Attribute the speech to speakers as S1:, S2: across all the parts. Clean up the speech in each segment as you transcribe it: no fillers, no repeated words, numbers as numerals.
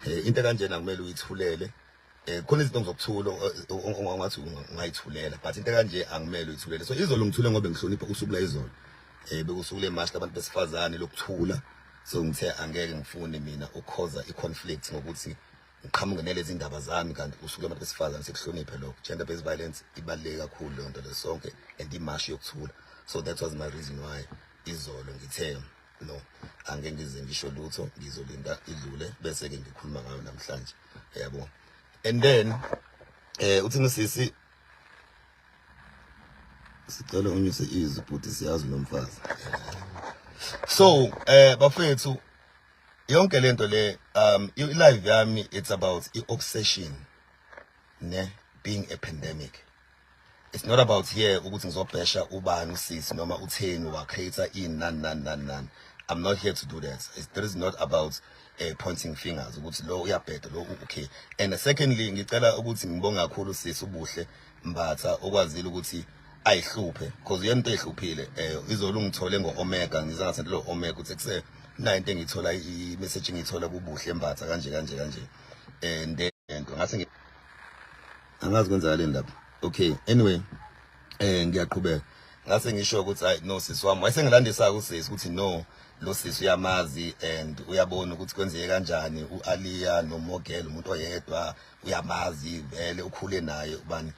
S1: Into kanjena kumele uyithulele. Khona izinto ngizokuthula ongathi ungayithulela, but into kanje angimele uyithulele. So izolo ngithule ngoba ngihlonipha usuku la izolo. Bekusuku lemarch labantu besifazane lokuthula. So ngithe angeke ngifune mina ukhoza i-conflict ngokuthi ngiqhamuke nalezi ndaba zami, kanti usuku labantu besifazane, sikuhloniphe lokho. Gender based violence ibaluleke kakhulu leyo nto lesonke and imashi yokuthula. So that was my reason why izolo ngithe no, angeke ngize ngisho lutho, ngizolinda idlule bese ke ngikhuluma ngayo namhlanje, yabo. And then uthini sisi? Sicela unyuse izwi bhuti, siyazi nomfazi. So bafethu, yonke lento le, i-live yami, it's about i-obsession ne being a pandemic. It's not about here ukuthi ngizobhesha ubani, usisi noma utheni, wa-create ini, nani nani nani nani. I'm not here to do that. It is not about pointing fingers ukuthi lo uyabheda, lo okay. And secondly, ngicela ukuthi ngibonge kakhulu sisi uBuhle Mbatha okwazile ukuthi ayihluphe, because uyena into ehluphile. Izolo ngithole ngo-Omega, ngize ngasendela o-Omega ukuthi kuse nayo into engiyithola, i-message engiyithola kuBuhle Mbatha kanje kanje kanje, and lento ngase angazi kwenzakaleni lapho. Okay, anyway, ngiyaqhubeka. Ngase ngisho ukuthi hayi no, sisi wami wayesengilandisa usisi ukuthi no, lo sisi uyamazi and uyabona ukuthi kwenzeke kanjani uAliya noMogel, umuntu oyedwa, uyamazi vele, ukhule naye. Ubani?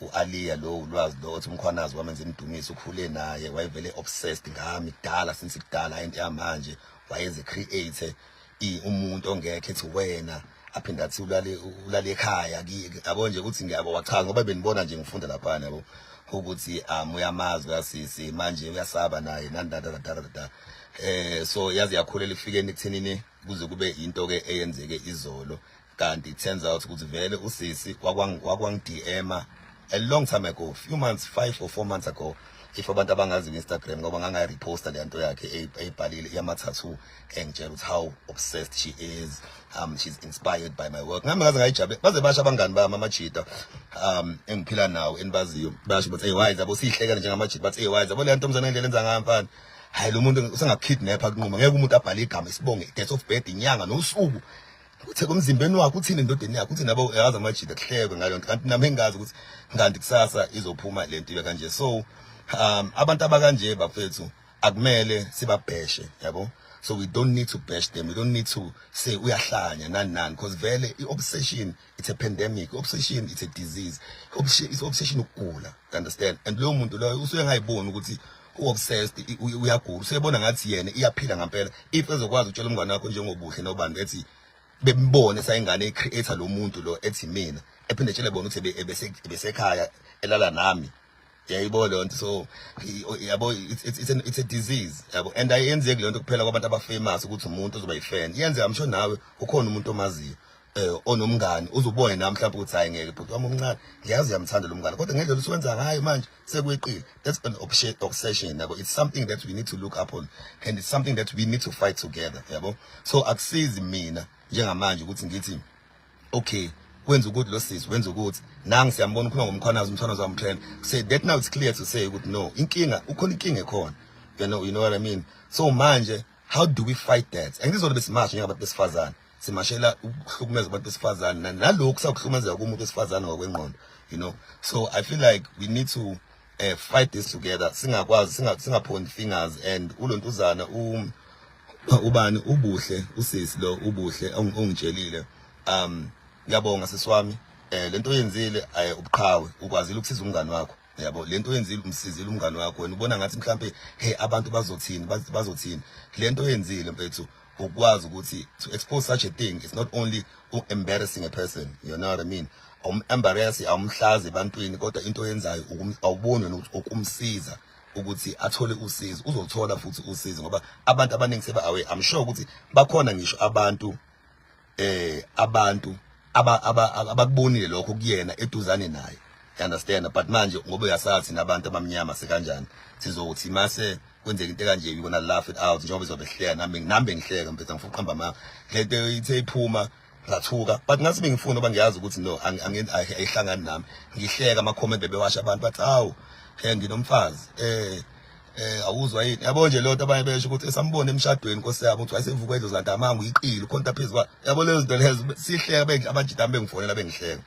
S1: UAliya lo, ulwazi lo othi uMkhwanazi wamenza imdumiso, ukhule naye, wayevele obsessed ngami kudala, since kudala, into yamanje wayeze create umuntu ongekho, ethi wena, aphinde athi ulale ekhaya, yabo nje ukuthi ngiyabo wachaza ngoba benibona nje ngifunda lapha, yabo, ukuthi uyamazi uyasisi, manje uyasaba naye nani da da da da da. So yazi yakhulela ifikeni ekuthenini kuze kube into ke eyenzeke izolo, kanti it turns out ukuthi vele usisi wakwang DM a long time ago, few months, 5 or 4 months ago, if abantu abangazi ku-Instagram, ngoba ngangayireposta le nto yakhe eyibhalile yama-tattoo, engitshela ukuthi how obsessed she is, she's inspired by my work. Ngami ngaze ngayijabule, baze basho abangani bami amajita engiphila nawo enibaziyo, basho bathi, "Hey wise," yabo, sihlekela njengamajita, bathi, "Hey wise, yabo le ntombazane ngendlela enza ngayo mfana, hayi lo muntu usengakukidnapha kunquma, ngeke umuntu abhale igama, isibonge, date of birth, inyanga nosuku, uthe komzimbeni wakhe uthini, endodeni yakhe uthini," yabo. Yazi amajita kuhlekwe ngaleyo nto, kanti nami engazi ukuthi kanti kusasa izophuma lento ibe kanje. So abantu abakanje bafethu akumele sibabheshe, yabo. So we don't need to bash them, we don't need to say uyahlanya nani nani, because vele i-obsession, it's a pandemic. Obsession, it's a disease. It's obsession, ukugula, you understand? And loyo muntu loyo usuke ngayiboni ukuthi u-obsessed, uyagula, usebona ngathi yena iyaphila ngempela. If ezokwazi ukutshela umngane wakho njengoBuhle nobani, ethi bembone sayingane ecreator lo muntu lo, ethi mina, ephinde etshele bona ukuthi ebesekhaya elala nami, yayibona leyo nto. So yabo, it's a disease, yabo, and ayenzeki leyo nto kuphela kwabantu abafamous ukuthi umuntu ozoba yifan. Iyenzeka, I'm sure nawe ukhona umuntu omaziyo onomngani, uzubone nami mhlawumbe ukuthi hayi ngeke, bhuti wami omncane, ngiyazi uyamthanda lo mngane, kodwa ngendlela usuwenza ngayo manje sekweqile. That's an obsession, yabo. It's something that we need to look upon and it's something that we need to fight together, yabo. So akusizi mina njengamanje ukuthi ngithi okay, wenza ukuthi lo sisi wenza ukuthi nangi, siyambona ukhuluma ngoMkhwanazi, uMkhwanazi wamtrend. Say that now it's clear to say ukuthi no, inkinga ukhona, inkinga ekhona, you know what I mean? So manje how do we fight that? Angizobe besimasha njengabantu besifazane, simashela ukuhlukumeza abantu besifazane nalokhu sakuhlukumezeka kumuntu wesifazane ngokwengqondo. So I feel like we need to fight this together, singakwazi singapoint fingers. And ulontuzana ubani, uBuhle, usisi lo uBuhle ongitshelile, ngiyabonga sisi wami, lento oyenzile ubuqhawe, ukwazile ukusiza umngani wakho, yabo. Lento oyenzile, umsizile umngani wakho. Wena ubona ngathi mhlambe, hey, abantu bazothini, bazothini? Lento oyenzile mfethu, ukwazi ukuthi to expose such a thing is not only embarrassing a person, you know what I mean? Awum-embarrass, awumhlazi ebantwini, kodwa into oyenzayo awuboni wena ukuthi ukumsiza ukuthi athole usizo, uzothola futhi usizo, ngoba abantu abaningi seba aware. I'm sure ukuthi bakhona ngisho abantu abantu abakubonile lokho kuyena eduzane naye, you understand? But manje ngoba uyasathi nabantu abamnyama sekanjani, sizothi mase kwenzeka into kanje, we gonna laugh it out njengoba izobe hleka. Nami bengihleka mfethu, angifuni ukuqamba amanga. Lento ithe iphuma ngathuka, but ngathi bengifuna ngoba ngiyazi ukuthi no, ayihlangani nami. Ngihleka ama comment bebewasha abantu bathi, "Hawu, nginomfazi." Awuzwa yini, yabo nje lonto abanye besho ukuthi esambone emshadweni, nkosi yami, ukuthi wayesevuka edlozi kanti amanga, uyiqili ukhonta phezu kwa, yabo, lezo zinto lezo sihleka, abajita bengifonela bengihleka,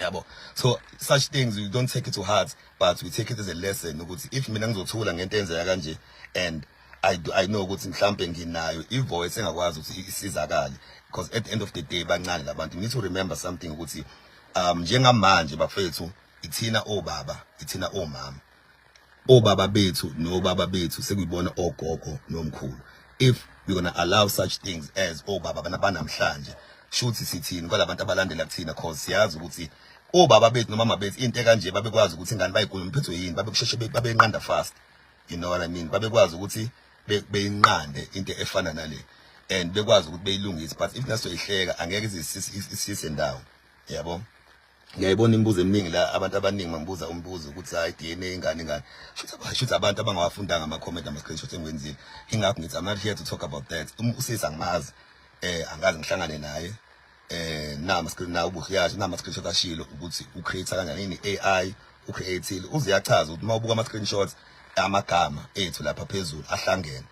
S1: yabo. So such things we don't take it to heart, but we take it as a lesson ukuthi if mina ngizothula ngento enzeka kanje and I do, I know ukuthi mhlambe nginayo ivoice engakwazi ukuthi isizakale, because at the end of the day bancane labantu. You need to remember something ukuthi njengamanje, bafethu, ithina obaba, ithina omama, obaba bethu nobaba bethu sekuyibona ogogo nomkhulu. If we're going to allow such things as obaba banamhlanje, shuthi sithini kwalabantu abalandela kuthina? Cause siyazi ukuthi obaba bethu nomama bethu into ekanje babekwazi ukuthi ingane bayikhuluma iphethwe yini, babekusheshe babenqanda fast, you know what I mean? Babekwazi ukuthi beyinqande into efana nale and bekwazi ukuthi beyilungise. But if nasoyihleka, angeke isise ndawo, yabo. Ngiyayibona imibuzo eminingi la, abantu abaningi bangibuza umbuzo ukuthi hayi, DNA, ingane, ingane, shuthi abantu abangawafundanga ama-comment, ama-screenshot engiwenzile. Ingakho ngithi I'm not here to talk about that. Usisi angimazi, angazi ngihlangane naye. Nama screen na ubuhliyashi nama screenshot ashilo ukuthi ucreate kanjani, yini AI ucreateile. Uze uyachaza ukuthi uma ubuka ama screenshots, amagama ethu lapha phezulu ahlangene,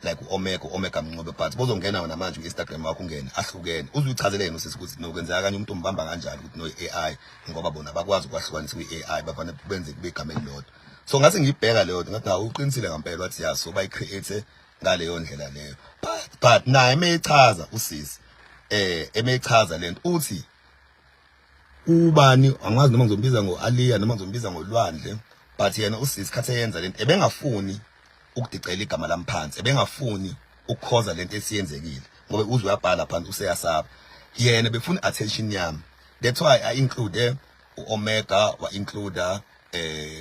S1: like u-Omega, u-Omega Mncube, but bozongena wena manje u-Instagram wakho ungene, ahlukene. Uze uyichazele yena usisi ukuthi no, kwenzeka kanye, umuntu umbamba kanjani ukuthi no, i-AI, ngoba bona bakwazi ukwahlukanisa kwi-AI, bafane benze kube igama elilodwa. So ngase ngiyibheka leyo nto, ngathi hawu, uqinisile ngampela. Wathi ya, so bayi-create ngaleyo ndlela leyo. But naye emeyichaza usisi, emeyichaza lento, uthi ubani, angazi noma ngizombiza ngo-Aliya noma ngizombiza ngolwandle, but yena usisi khathi eyenza lento ebengafuni ukudicela igama lami phansi, ebengafuni ukukhoza lento esiyenzekile, ngoba uze uyabhala phansi, useyasaba. Yena befuna attention yami, that's why I include uOmega, wa include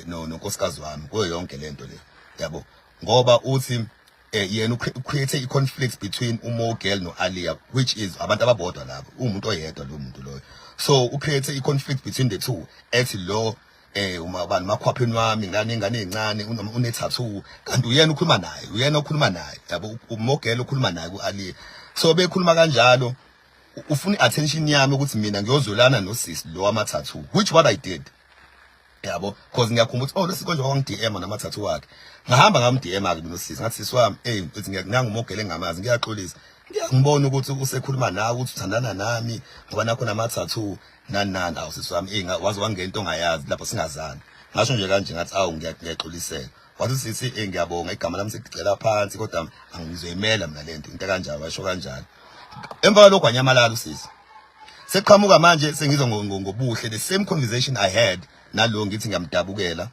S1: no nonkosikazi wami kuyo yonke lento le, yabo, ngoba uthi yena ucreate i-conflict between uMogel no-Alia, which is abantu ababodwa labo, umuntu oyedwa lo muntu loyo. So ucreate i-conflict between the two, ethi lo uma bani makhwapheni wami ngane, ingane ezincane, une tattoo, kanti uyena ukhuluma naye, uyena okhuluma naye, yabo, uMogel ukhuluma naye ku-Alia. So bekhuluma kanjalo, ufuna i-attention yami ukuthi mina ngiyozwelana nosisi lo wama-tattoo, which what I did, yabo, because ngiyakhumbula ukuthi oh, lesi konje wangi DM nama-tattoo wakhe. Ngahamba ngam DM ke mina usisi, ngathi, "Sisi wami, hey, uthi ngiyakunanga umogele engamazi, ngiyaxolisa, ngiyangibona ukuthi usekhuluma nawe ukuthi uthandana nami ngoba nakho nama-tattoo nani nani. Awu sisi wami, hey, waze wangena into ongayazi lapho singazani." Ngasho nje kanje, ngathi, "Awu, ngiyaxolisela." Wathi sisi, "Eh, ngiyabonga, igama lami sekugcela phansi, kodwa angizoyimela mina lento." Into kanjalo, washo kanjalo. Emva kwalokho wanyamalala usisi. Seqhamuka manje sengizwa ngobuhle, the same conversation I had nalo, ngithi ngiyamdabukela.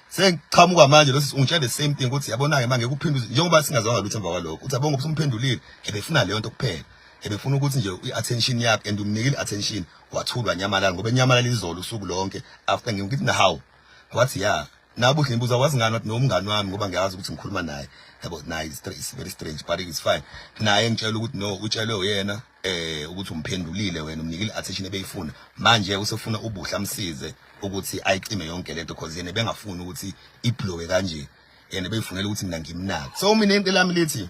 S1: Sengiqhamuka manje lo sisi ungitshela the same thing ukuthi yabona-ke manje kuphendula njengoba singazwanga lutho emva kwalokho, uthi yabonga usumphendulile, ebefuna leyo nto kuphela, ebefuna ukuthi nje i-attention yakhe, and umnikile i-attention, wathulwa, nyamalala, ngoba enyamalala izolo usuku lonke after ngithi na, hawu. Wathi ya, nabuhle ngibuza, wazi ngani? Wathi nomngani wami, ngoba ngiyazi ukuthi ngikhuluma naye, yabo. Naye is very strange, but it's fine. Naye ngitshela ukuthi no, utshelwe uyena ukuthi umphendulile wena, umnikile attention ebeyifuna, manje usefuna ubuhle amsize ukuthi ayicime yonke lento, because yena bengafuni ukuthi iblowe kanje, yena beyifunela ukuthi mina ngimnaka. So mina into lami lithi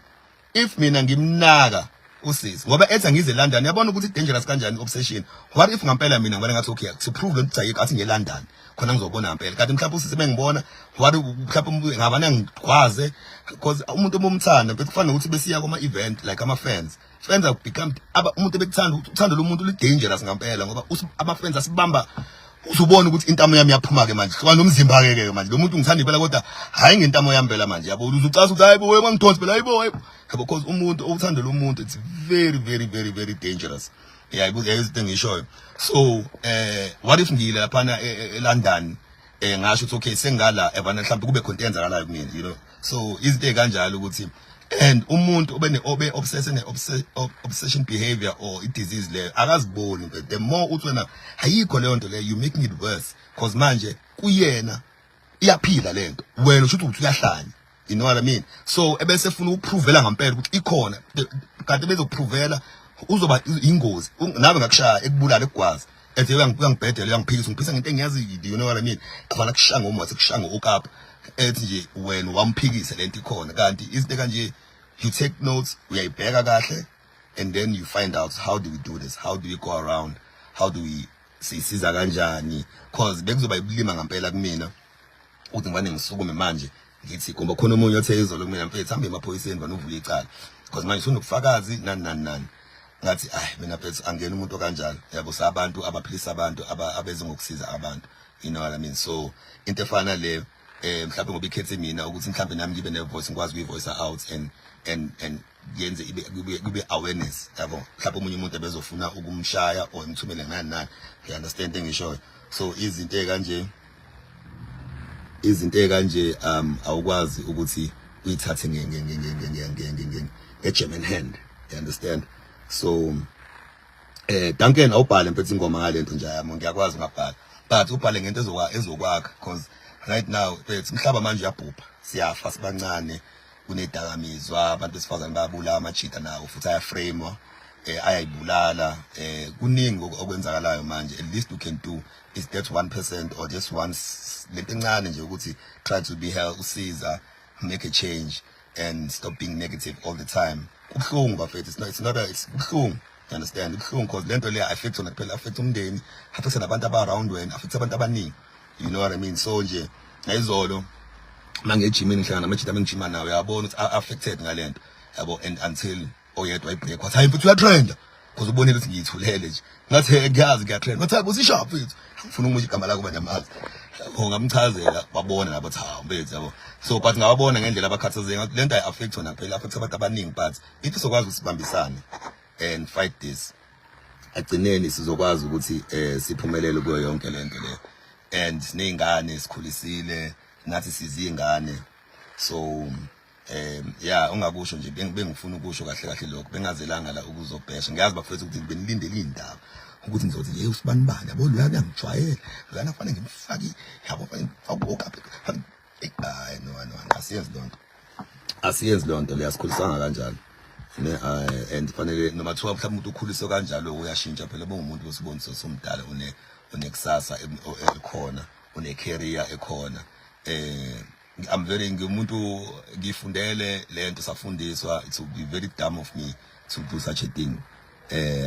S1: if mina ngimnaka usisi ngoba ethi angize eLondon, yabona ukuthi dangerous kanjani obsession. What if ngampela mina ngibona ngathi okay, to prove lento ayikho, athi ngiye London khona ngizobona ngempela, kanti mhlawumbe usisi bengibona, what mhlawumbe ngabana ngigwaze? Because umuntu omumthanda mfethu kufana nokuthi besiya kuma event, like ama fans, fans have become aba umuntu ebekuthanda, uthando lomuntu lu dangerous ngampela, ngoba ama fans asibamba, uzubona ukuthi intamo yami yaphuma ke manje, hlukana nomzimba ke ke manje, lo muntu ngithanda impela, kodwa hayi ngentamo yami phela manje, yabo. Uzucaza ukuthi hayibo, wena ngidonsi phela, hayibo, hayibo, yabo, because umuntu owuthanda lo muntu, it's very very very very dangerous. Yeah, izinto engishoyo. So what if ngiyile laphana eLondon, ngasho ukuthi okay, sengala ebana, mhlawumbe kube khona into eyenzakalayo kumina? So izinto ezikanjalo ukuthi and umuntu obe obe obsessed ne obsession behavior or i disease leyo akaziboni, but the more uthi wena ayikho leyo nto leyo, you making it worse, because manje kuyena iyaphila lento, wena usho ukuthi uyahlanya, you know what I mean? So ebese efuna ukuprovela ngempela ukuthi ikhona, kanti bezokuprovela uzoba ingozi, nawe ngakushaya, ekubulala, ekugwaza, ethi uyangibhedela, uyangiphikisa, ungiphisa ngento engiyazi, you know what I mean? Afana kushaya ngomoya, sekushaya ngo-okapa, ethi nje wena wamphikisa lento ikhona. Kanti izinto kanje, you take notes, uyayibheka kahle, and then you find out how do we do this, how do we go around, how do we sisiza kanjani, cause bekuzoba ibulima ngempela kumina ukuthi ngivane ngisukume manje. Ngithi kumba khona omunye othe izolo kumina, mfethu, hambe emaphoyiseni bani uvule icala because manje usunobufakazi, nani nani nani. Ngathi ay, mina mfethu, angena umuntu okanjalo, yabo. Sabantu abaphilisa abantu, abeze ngokusiza abantu, you know what I mean? So into efana le, mhlawumbe ngoba ikhethe mina ukuthi mhlawumbe nami ngibe ne voice, ngikwazi ukuyi-voice out and yenze ibe kube awareness, yabo. Mhlawumbe omunye umuntu ebezofuna ukumshaya or imthumele nani nani, you understand engishoyo? So izinto ezikanje awukwazi ukuthi uyithathe nge nge nge nge nge nge nge nge nge German hand, you understand? So Duncan, awubhale mfethu ingoma ngalento nje yami, ngiyakwazi ngabhala, but ubhale ngento ezokwakha because right now mfethu umhlaba manje uyabhubha, siyafa sibancane, kunedakamizwa, abantu besifazane bayabulawa, amajita nawo futhi ayaframewa, ayayibulala, kuningi okwenzakalayo manje. At least you can do is that 1% or just one lento encane nje ukuthi try to be help, usiza, make a change and stop being negative all the time. Kubuhlungu bafethu, it's not a, it's kubuhlungu, you understand? Kubuhlungu because lento le affect wona kuphela, affect umndeni, affect nabantu aba around wena, affect abantu abaningi, you know what I mean? So nje ngayizolo mangejimini ngihlangana namajita engijima nawo, uyabona ukuthi affected ngalento, yabo. And until oyedwa wayibreak wathi, "Hayi mfethu, uyatrenda," because ubonile ukuthi ngiyithulele nje. Ngathi, "Hey, ngiyazi ngiyatrenda." Ngathi, "Hayi, usishap mfethu, ngifuna ukumusha igama lakho banyamazi." Yabo, ngamchazela, babona nabo ukuthi hawu mfethu, yabo. So but ngawabona ngendlela abakhathazeke ngathi lento ayi-affect wona kuphela, affect abantu abaningi, but if sizokwazi ukuthi sibambisane and fight this, agcineni sizokwazi ukuthi siphumelele kuyo yonke lento le. And sineyingane, sikhulisile nathi, sizingane. So yeah, ungakusho nje, bengifuna ukusho kahle kahle lokho, bengazelanga la ukuzobhesha. Ngiyazi bafethu ukuthi benilindele indaba ukuthi ngizothi hey, usibani bani, yabo, loyana uyangijwayela, loyana kufanele ngimfake, yabo, kufanele ngimfake okapi. Hayi, no no, asiyenzi lonto, asiyenzi lonto leyo, asikhulisanga kanjalo ne. And fanele noma thiwa mhlawumbe umuntu ukhuliswe kanjalo, uyashintsha phela, bongumuntu wesiboniso somdala, unekusasa elikhona, une career ekhona. I'm very, ngimuntu ngifundele lento, safundiswa. It would be very dumb of me to do such a thing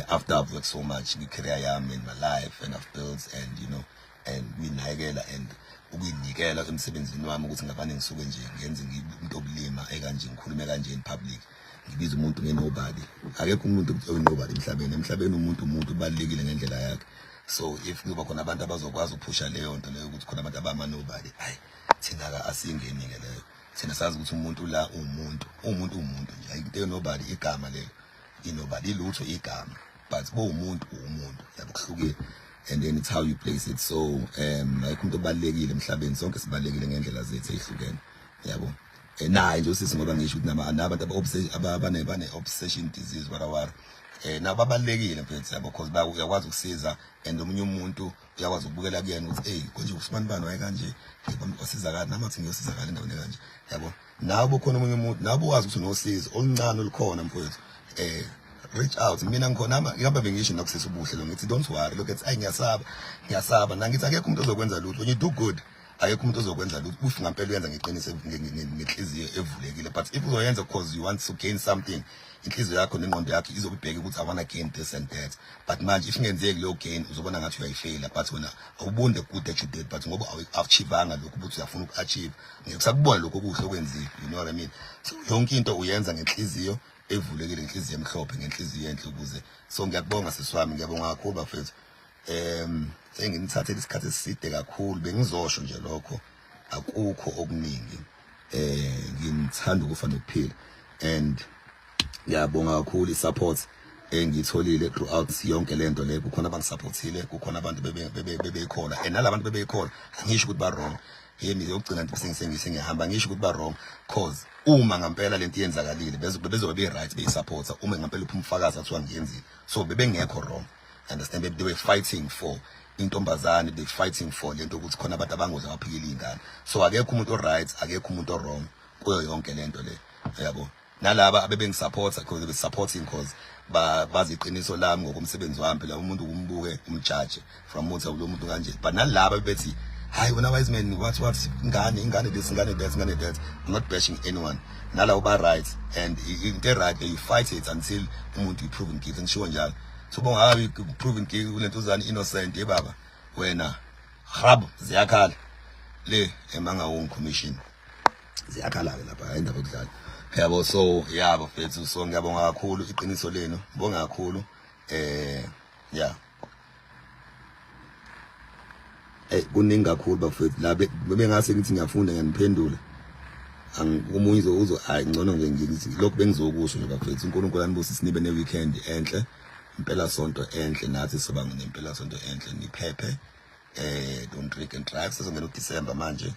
S1: after I've worked so much in career yami, in my life, and I've built and you know and kuyinakekela and ukuyinikela emsebenzini wami, ukuthi ngavane ngisuke nje ngenze umuntu obulima ekanje, ngikhulume kanje in public, ngibiza umuntu nge-nobody. Akekho umuntu oyi-nobody emhlabeni. Emhlabeni umuntu ubalulekile ngendlela yakhe. So if kuzoba khona abantu abazokwazi ukuphusha leyo nto leyo, ukuthi khona abantu abama-nobody, hayi, thina-ka asingeni-ke leyo. Thina sazi ukuthi umuntu la uwumuntu, uwumuntu, uwumuntu nje. Ayikho into nobody, igama lelo inobody, ilutho igama, but bowumuntu, uwumuntu, yabo, kuhlukile. And then it's how you place it. So ayikho umuntu obalulekile emhlabeni, sonke sibalulekile ngendlela zethu ezihlukene, yabo. Naye nje usisi, ngoba ngisho ukuthi nabantu abane bane obsession disease warawara, nabo babalulekile mfethu, yabo, because uyakwazi ukusiza and omunye umuntu uyakwazi ukubukela kuyena ukuthi hey, konje usibani bani waye kanje, wasizakala, nami athi ngiyosizakala endaweni kanje, yabo. Nabo khona omunye umuntu nabo wazi ukuthi unosizo oluncane olukhona mfowethu, reach out. Mina ngikhona, ngihamba bengisho nakusisa ubuhle lo, ngithi don't worry, look at, ay, ngiyasaba, ngiyasaba nangithi akekho umuntu ozokwenza lutho. When you do good, akekho umuntu ozokwenza lutho if ngampela uyenza ngeqiniso, ngenhliziyo evulekile. But if uzoyenza because you want to gain something, inhliziyo yakho nengqondo yakho izobe ibheke ukuthi I wanna gain this and that. But manje if ingenzeki leyo gain, uzobona ngathi uyayifeyila, but wena awuboni the good that you did. But ngoba awu-achievanga lokhu ukuthi uyafuna uku-achieve, ngeke kusakubona lokho okuhle okwenzile, you know what I mean? So yonke into uyenza ngenhliziyo evulekile, ngenhliziyo emhlophe, ngenhliziyo enhle ukuze. So ngiyakubonga sisi wami, ngiyabonga kakhulu bafethu. Senginithathele isikhathi eside kakhulu, bengizosho nje lokho, akukho okuningi. Ngimthanda ukufa nokuphila and ngiyabonga kakhulu i-support engiyitholile throughout yonke lento le. Kukhona abangisupportile, kukhona abantu bebekhona and nalabantu bebekhona, angisho ukuthi ba wrong. Yemi yokugcina nje sengihamba, ngisho ukuthi ba wrong, cause uma ngampela lento iyenzakalile, bezobe be right beyisupporta. Uma ngampela uphuma umfakazi athiwa ngiyenzile, so bebengekho wrong, understand? They were fighting for intombazane, they fighting for lento ukuthi khona abantu abangoze baphikile ingane. So akekho umuntu o-right, akekho umuntu o-wrong kuyo yonke lento le, yabo. Nalaba abebengisupporta because they were supporting because bazi iqiniso lami ngokomsebenzi wami. Phela umuntu kumbuke umjaje from uthi lo muntu kanje, but nalaba bethi, "Hayi wena wise man, what ingane, ingane this, ingane that, ingane that." I'm not bashing anyone. Nalabo ba right and into right, you fight it until umuntu you proven guilty, ngisho njalo. So bongabi proven guilty kulento uzani innocent, ye baba wena, hrab ziyakhala le eMangaung Commission. Ziyakhala-ke lapha, indaba yokudlala, yabo. So ya bafethu, so ngiyabonga kakhulu iqiniso lenu, ngibonga kakhulu. Yeah, kuningi kakhulu bafethu la bengase ngithi ngiyafunda, ngiyaniphendula. Omunye uzo hayi, ngcono nje ngithi lokhu bengizokusho nje bafethu. UNkulunkulu anibusise, nibe ne-weekend enhle, impela sonto enhle. Nathi soba nempela sonto enhle, niphephe. Don't drink and drive. Sezongena uDecember manje,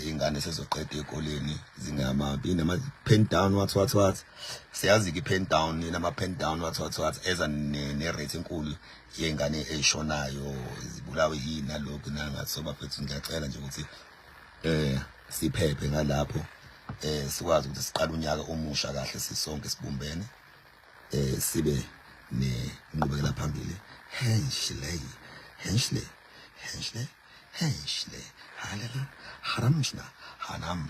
S1: ingane sezoqeda ezikoleni, zingama inama pen down, what what what. Siyazi ke pen down, inama pen down, what what what, eza ne rate enkulu yengane ezishonayo, zibulawe yini nalokhu nangathi. So bafethu, ngiyacela nje ukuthi siphephe ngalapho, sikwazi ukuthi siqale unyaka omusha kahle sisonke, sibumbene, sibe nenqubekela phambili. Henshle, henshle, henshle, henshle, halala haramshna hanam.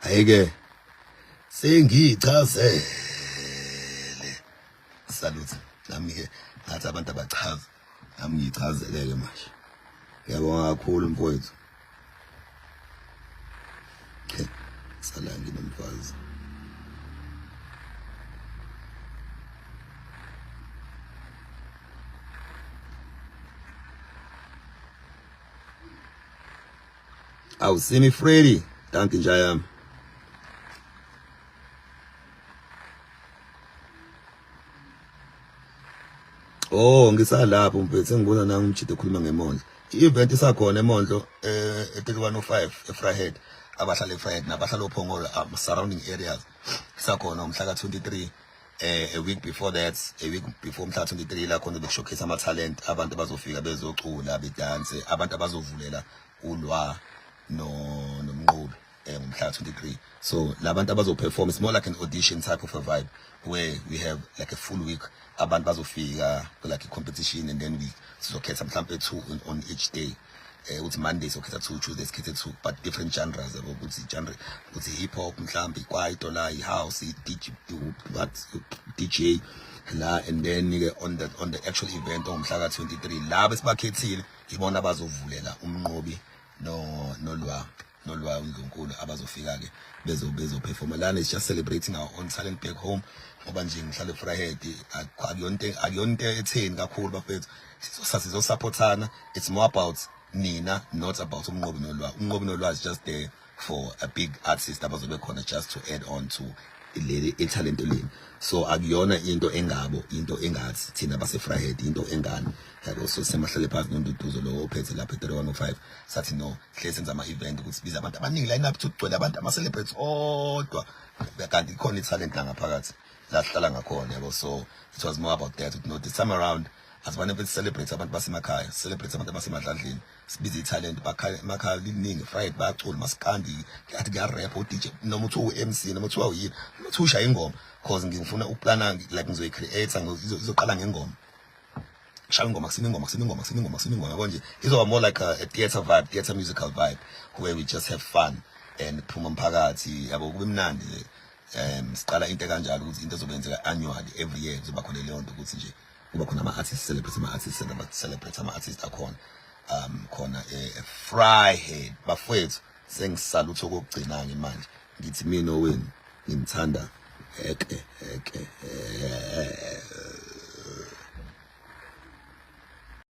S1: Ayike, sengichazele. Salute. Nami ke ngathi abantu abachaza, nami ngichazeleke manje. Ngiyabonga kakhulu mfowethu. Sala nginomfazi. Awu Simi Freddy, dankie nja yami. Oh, ngisalapho mfethu, sengibona nangu umjito ekhuluma ngemondlo. I-event isakhona emondlo, e-3105 eVryheid. Abahlala eVryheid nabahlala oPhongolo, surrounding areas. Isakhona umhla ka-23. A week before that, a week before umhla 23, la khona bekushowcase ama talent, abantu abazofika bezocula, bedanse, abantu abazovulela ulwa no nomnqobi ngomhla 23. So labantu abazoperform, it's more like an audition type of a vibe where we have like a full week, abantu bazofika like a competition, and then we sizokhetha mhlambe two on each day. Uthi Monday sokhetha two, Tuesday sikhethe two, but different genres, yabo, ukuthi genre, ukuthi hip hop mhlambe, ikwaito la, i-house, i-DJ, what, DJ la. And then ke on the actual event ongumhla ka-23, laba esibakhethile ibona abazovulela umnqobi no nolwa uNdlunkulu, abazofika ke bezo performa lana. It's just celebrating our own talent back home, ngoba nje ngihlala eVryheid, akuyonto etheni kakhulu bafethu. Sizosupportana. It's more about nina, not about umnqobi nolwa. Umnqobi nolwa is just there for a big artist abazobe khona, just to add on to leli italent leni. So akuyona into engabo, into engathi thina base-Vryheid, into engane, yabo. So semahlale phansi noNduduzo lo ophethe lapha e-3105, sathi no, hle senza ama-event ukuthi sibize abantu abaningi, line up kugcwele abantu, ama-celebrates odwa, kanti ikhona i-talent la ngaphakathi la sihlala ngakhona, yabo. So it was more about that, no, this time around asibane mfethu, celebrate abantu basemakhaya, celebrate abantu abasemadladleni, sibize i-talent bakhaya emakhaya liningi Vryheid, bayacula masikandi, ngathi kuya-rap, u-DJ, noma uthiwa u-MC, noma uthiwa uyini, noma uthiwa ushaya ingoma, cause ngifuna ukuplana like ngizoyi-create, izoqala ngengoma, shaya ingoma, kusina ingoma, kusina ingoma, kusina ingoma, kusina ingoma, yabo nje. Izoba more like a theatre vibe, theatre musical vibe, where we just have fun and phuma umphakathi, yabo, kube mnandi nje. Siqala into kanjalo ukuthi into ezobenzeka annually, every year kuzoba khona leyo nto, ukuthi nje kuba khona ama-artists, celebrate ama-artists, celebrate ama-artists akhona khona e-Vryheid. Bafowethu, sengisalutho okokugcina-ke manje, ngithi mina owenu ngimthanda heke heke.